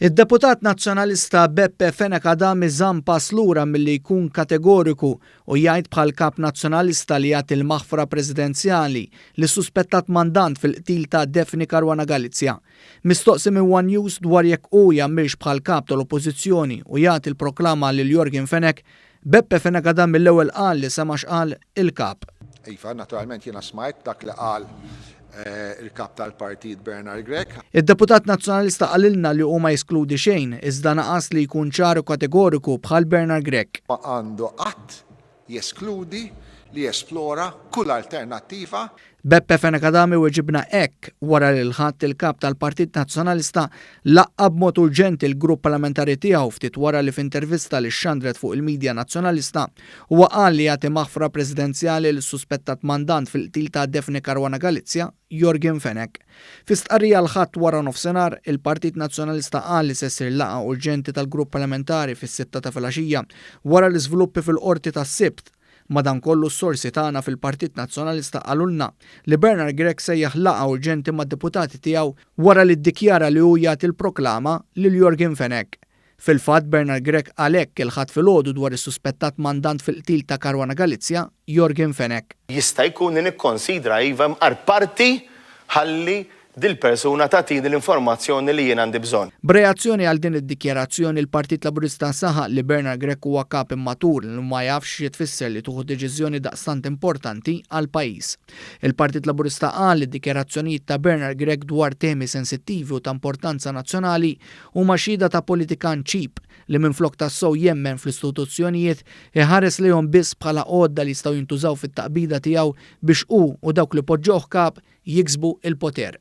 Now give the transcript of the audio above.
Id-deputat Nazzjonalista Beppe Fenech Adami żamm pass lura milli jkun kategoriku u jgħid bħall-Kap Nazzjonalista li jagħti l-maħfra Presidenzjali lis-suspettat mandant fil-qtil ta' Daphne Caruana Galizia. Mistoqsi minn one News dwar jekk hu jagħmilx bħall-Kap tal-Oppożizzjoni u jagħti l-proklama lil Yorgen Fenech, Beppe Fenech Adami mill-ewwel qal li sema' x'qal il-Kap. Iva, naturalment jiena smajt dak li qal il-Kap tal-Partit Bernard Grech. Id-deputat Nazzjonalista qalilna li hu ma jeskludi xejn, iżda naqas li jkun ċar u kategoriku bħal Bernard Grech. Ma għandu qatt jeskludi li jesplora kull alternattiva. Beppe Fenech Adami weġibna hekk wara li l-Ħadd il-Kap tal-Partit Nazzjonalista laqqa' b'mod urġenti l-grupp parlamentari tiegħu ftit wara li f'intervista li xxandret fuq il-media Nazzjonalista Huwa qal li jagħti maħfra presidenzjali lis-suspettat mandant fil-qtil ta' Daphne Caruana Galizia, Yorgen Fenech. Fi stqarrija l-Ħadd waranofsinhar, il-Partit Nazzjonalista qal li se ssir laqgħa urġenti tal-grupp parlamentari fis-sitta ta' filgħaxija wara l-iżviluppi fil-Qorti tas-Sibt. Madankollu s-sorsi tagħna fil-Partit Nazzjonalista qalulna li Bernard Grech sejjaħ laqgħa urġenti mad-deputati tiegħu wara li ddikjara li hu jagħti l-proklama lil Yorgen Fenech. Fil-fatt, Bernard Grech qal hekk il-Ħadd filgħodu dwar is-suspettat mandant fil-qtil ta' Caruana Galizia, Yorgen Fenech. Jista' jkun li nikkonsidra iva imqar parti ħalli dil-persuna tagħtini l-informazzjoni li jien għandi bżonn. B'reazzjoni għal din id-dikjarazzjoni l-Partit Laburista saħaq li Bernard Grech huwa kap immatur li ma jafx xi tfisser li tieħu deċiżjoni daqstant importanti għall-pajjiż. Il-Partit Laburista qal li d-dikjarazzjonijiet ta' Bernard Grech dwar temi sensittivi u ta' importanza nazzjonali Huma xhieda ta' politikant cheap li minflok tassew jemmen fl-istituzzjonijiet, iħares lejhom biss bħala għodda li jistgħu jintużaw fit-taqbida tiegħu biex hu u dawk li poġġewh kap jiksbu l-poter.